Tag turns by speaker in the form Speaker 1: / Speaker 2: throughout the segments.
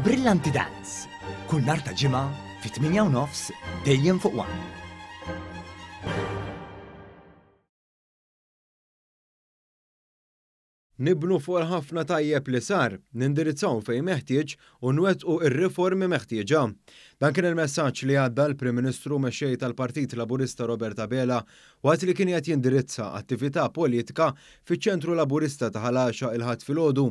Speaker 1: Brillanti Dance, kull nhar ta' Ġimgħa fit-8 u nofs dejjem fuq One.
Speaker 2: Nibnu fuq il-ħafna tajjeb li sar, nindirizzaw fejn meħtieġ u nwettqu r-riformi meħtieġa. Dan kien il-messaġġ li għadda l-Prim Ministru u Mexxej tal-Partit Laburista Robert Abela waqt li kien qiegħed jindirizza attività politika fiċ-Ċentru Laburista ta' Ħal Għaxaq il-Ħadd filgħodu.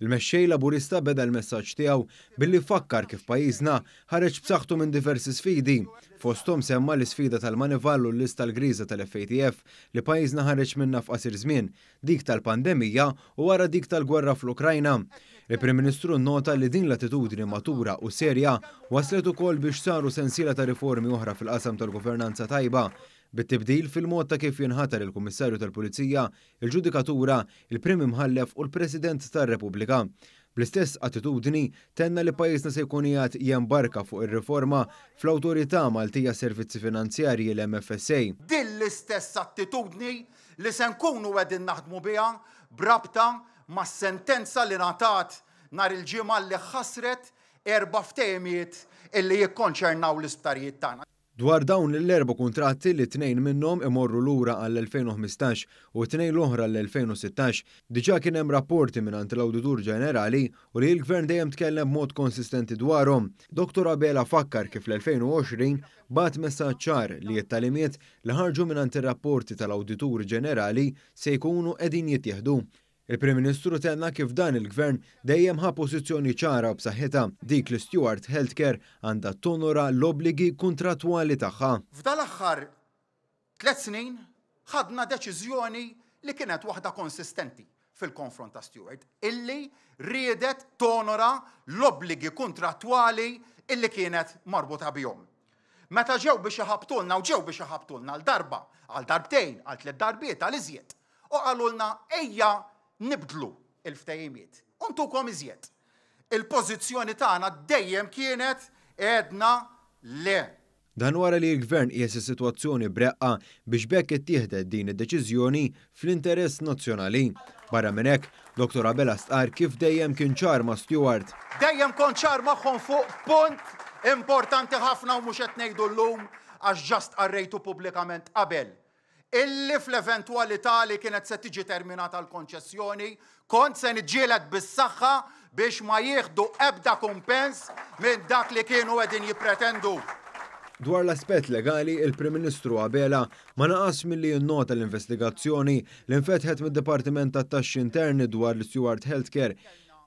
Speaker 2: Il-Mexxej Laburista beda l-messaġġ tiegħu billi fakkar kif pajjiżna ħareġ b'saħħtu minn diversi sfidi. Fosthom semma l-isfida tal-Manival u l-lista l-griża tal-FATF li pajjiżna ħareġ minnha f'qasir żmien, dik tal-pandemija u wara dik tal-gwerra fl-Ukrajna. Il-Prim Ministru nnota li din l-attitudni matura u serja wasslet ukoll biex saru sensiela ta' riformi oħra fil-qasam tal-governanza tajba, bit-tibdil fil-mod ta' kif jinħatar il-Kummissarju tal-Pulizija, il-ġudikatura, il-Prim Imħallef u l-President tar-Repubblika. Bl-istess attitudni, tenna li pajjiżna se jkun qiegħed jembarka fuq ir-riforma fl-Awtorità Maltija għas-Servizzi Finanzjarji, l-MFSA.
Speaker 3: Din l-istess attitudni li se nkunu qegħdin naħdmu biha b'rabta mas-sentenza li ngħatat nhar il-Ġimgħa li ħassret erba' ftehimiet illi jikkonċernaw l-isptarijiet tagħna.
Speaker 2: Dwar dawn l-erba' kuntratti li tnejn minnhom imorru lura għall-2015 u t-tnejn l-oħra għall-2016, diġà kien hemm rapporti mingħand l-Awditur Ġenerali u li l-Gvern dejjem tkellem b'mod konsistenti dwarhom. Dottor Abela fakkar kif fl-2020 bagħat messaġġ ċar li t-tagħlimiet li ħarġu mingħand ir-rapporti tal-Awditur Ġenerali se jkunu qegħdin jittieħdu. Il-Prim Ministru tenna kif dan il-Gvern dejjem ħa pożizzjoni ċara u b'saħħitha, dik li Steward Healthcare għandha tonora l-obbligi kuntrattwali tagħha.
Speaker 3: F'dal-aħħar tlett snin ħadna deċiżjoni li kienet waħda konsistenti fil-konfront ta' Steward, illi riedet tonora l-obbligi kuntrattwali illi kienet marbuta bihom. Meta ġew biex iħabbtulna u ġew biex iħabbtulna għal darba, għal darbtejn, għal tlett darbiet, għal iżjed, u qalulna ejja nibdlu l-ftehimiet u ntukom iżjed. Il-pożizzjoni tagħna dejjem kienet għedna le.
Speaker 2: Dan wara li l-Gvern qies is-sitwazzjoni b'reqqa biex b'hekk ittieħdet din id-deċiżjoni fl-interess nazzjonali. Barra minn hekk, Dottor Abela stqarr kif dejjem kien ċar ma' Steward.
Speaker 3: Dejjem kont ċar magħhom fuq punt importanti ħafna u mhux qed ngħidu llum għax ġa stqarrejtu pubblikament qabel. Illi fl-eventwalità li kienet se tiġi terminata l-konċessjoni, kont se niġġieled bis-saħħa biex ma jieħdu ebda kumpens minn dak li kienu qegħdin jippretendu.
Speaker 2: Dwar l-aspett legali, il-Prim Ministru Abela ma naqasx milli jinnota l-investigazzjoni li nfetħet mid-Dipartiment tat-Taxxi Interni dwar l-Steward Healthcare.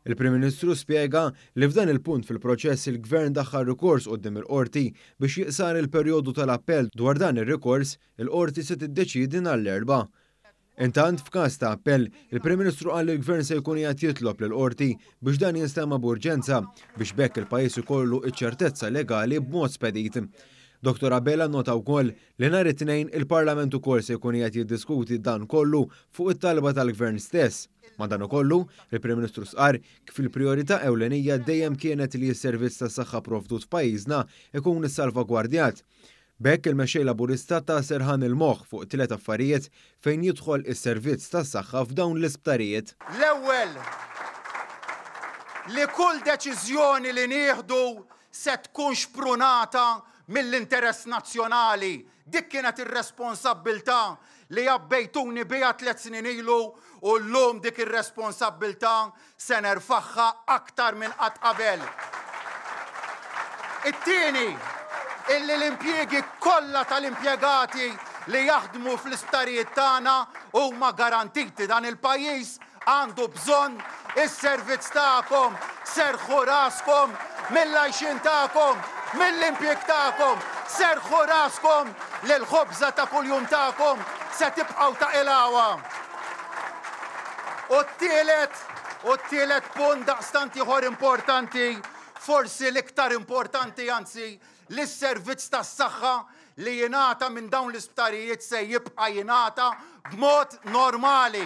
Speaker 2: Il-Prim Ministru spjega li f'dan il-punt fil-proċess il-Gvern daħħal rikors quddiem il-Qorti biex jiqsar il-perjodu tal-appell dwar dan ir-rikors Il-Qorti se tiddeċiedi nhar l-Erbgħa. Intant, f'każ ta' appell, il-Prim Ministru qal li l-Gvern se jkun qiegħed jitlob lill-Qorti biex dan jinstema' b'urġenza biex b'hekk il-pajjiż ikollu ċ-ċertezza legali b'mod spedit. Dottor Abela nnota wkoll li nhar it-Tnejn il-Parlament ukoll se jkun qiegħed jiddiskuti dan kollu fuq it-talba tal-Gvern stess. Madankollu, il-Prim Ministru stqarr kif il-prijorità ewlenija dejjem kienet li s-servizz tas-saħħa provdut f'pajjiżna ikun issalvagwardjat. B'hekk il-Mexxej Laburista ta serħan il-moħħ fuq tliet affarijiet fejn jidħol is-servizz tas-saħħa f'dawn l-isptarijiet.
Speaker 3: L-ewwel, li kull deċiżjoni li nieħdu se tkun xprunata mill-interess nazzjonali. Dik kienet ir-responsabbiltà li għabbejtuni biha tlett snin ilu u llum dik ir-responsabbiltà Se nerfagħha aktar minn qatt qabel. It-tieni, illi l-impjiegi kollha tal-impjegati li jaħdmu fl-isptarijiet tagħna huma garantiti. Dan il-pajjiż għandu bżonn is-servizz tagħkom. Serrħu raskom mill-għajxien tagħkom, mill-impjieg tagħkom. Serrħu raskom li l-ħobża ta' kuljum tagħkom se tibqgħu taqilgħuha. U t-tielet, u t-tielet punt daqstant ieħor importanti, forsi l-iktar importanti anzi, li s-servizz tas-saħħa li jingħata minn dawn l-isptarijiet se jibqa' jingħata b'mod normali.